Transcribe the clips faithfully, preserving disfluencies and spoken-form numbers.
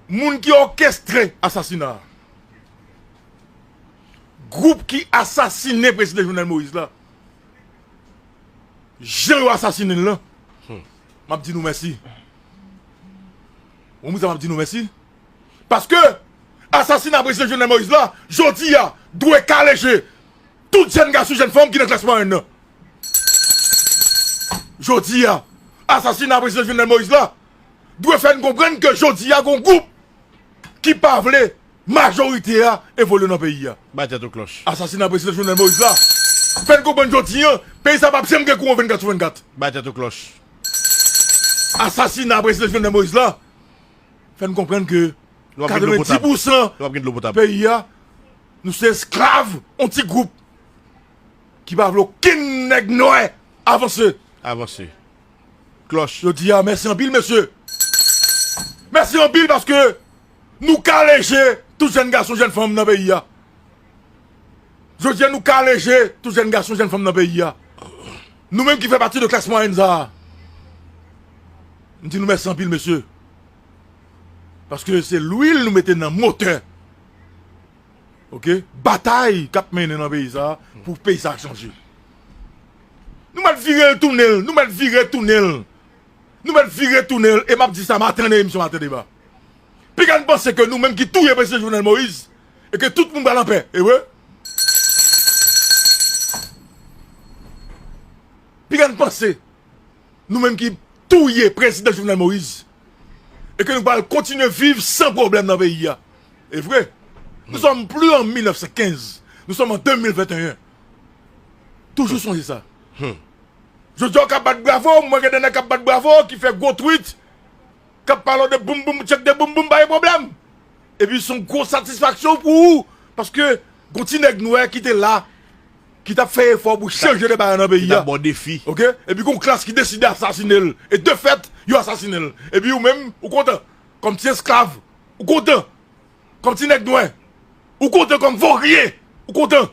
Moun ki òkestre asasina a, gwoup ki asasinen prezidan Jovenel Moïse la, jan yo asasinen l lan, m ap di nou mèsi. Ou konprann sa, m ap di nou mèsi. Paske asasina prezidan Jovenel Moïse la, jodi a, dwe kale je tout jèn gason, jèn fanm ki nan klas mwayèn nan. Jodi a, asasina prezidan Jovenel Moïse la dwe fè n konprann ke jodi a, gon gwoup ki pa vle majorite a evolye nan peyi a. Bay tèt ou klòch. Asasina prezidan Jovenel Moïse la fè n konprann jodi a, peyi sa p ap janm gen kouran vennkat sou vennkat. Bay tèt ou klòch. Asasina prezidan Jovenel Moïse la fè n konprann ke Nou p ap gen dlo potab. Katrevenndis pousan Nou p ap gen dlo potab. Peyi a, nou se esklav yon ti gwoup ki pa vle okenn nèg nwè avanse. Avanse. Klòch. Yo di a, mèsi anpil, mesye. Mèsi anpil paske nou kale je tout jèn gason, jèn fanm nan peyi a. Jodi a, nou kale je tout jèn gason, jèn fanm nan peyi a. Nou menm ki fè pati de klas mwayèn sa a, m di nou mèsi anpil, mesye. Paske se lwil nou mete nan motè. Oke? Batay k ap mennen nan peyi sa a pou peyi sa a chanje. Nou mèt vire l tounen l, nou mèt vire tounen l. Nou mèt vire tounen l, e m ap di sa maten nan emisyon Maten Deba. Piga n panse ke nou menm ki touye prezidan Jovenel Moïse, e ke tout moun pral anpè, e vre? Piga n panse nou menm ki touye prezidan Jovenel Moïse, e ke nou pral kontinye viv san pwoblèm nan peyi a. E vre, nous sommes plus en mil nèf san kenz, nous sommes en deux mille vingt et un. Toujou sonje sa. Jodi a, w ka bat bravo, m wè gen de nèg k ap bat bravo, ki fè gwo tweet, k ap pale de boum boum, tchèk de boum boum, pa gen pwoblèm. Epi se yon gwo satisfaksyon pou ou, paske gon ti nèg nwè ki te la, ki t ap fè efò pou chanje de bagay nan peyi a. Ki t ap ba w defi. Oke? Epi gon klas ki deside asasine l. E de fèt, yo asasine l. Epi ou menm, ou kontan. Kòm ti esklav, ou kontan. Kòm ti nèg nwè, ou kontan. Kòm vorye, ou kontan.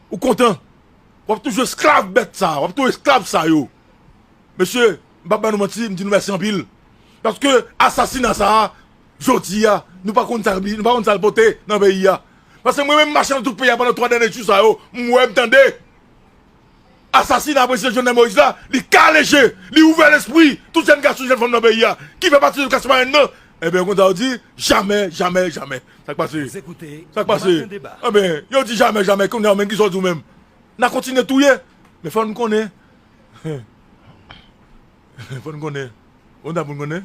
Ou kontan. W ap toujou esklav bèt sa, w ap toujou esklav sa yo. Mesye, m p ap ba nou manti, m di nou mèsi anpil. Paske asasina sa a, jodi a, nou pa konn sa, nou pa konn sa l pote nan peyi a. Paske mwen menm, m mache nan tout peyi a pandan twa dènye jou sa yo, m wè, m tande. Asasina prezidan Jovenel Moïse la, li kale je, li ouvè lespri tout jèn gason, jèn fanm nan peyi a, ki fè pati de klas mwayèn nan. Ebyen, konsa yo di, jamè, jamè, jamè. Sa k pase? Sa k pase? Ebyen, yo di jamè, jamè, kounye a menm, kisa w di w menm? N a kontinye touye. Men fò n konnen. Fò n konnen. Ou ta pou n konnen?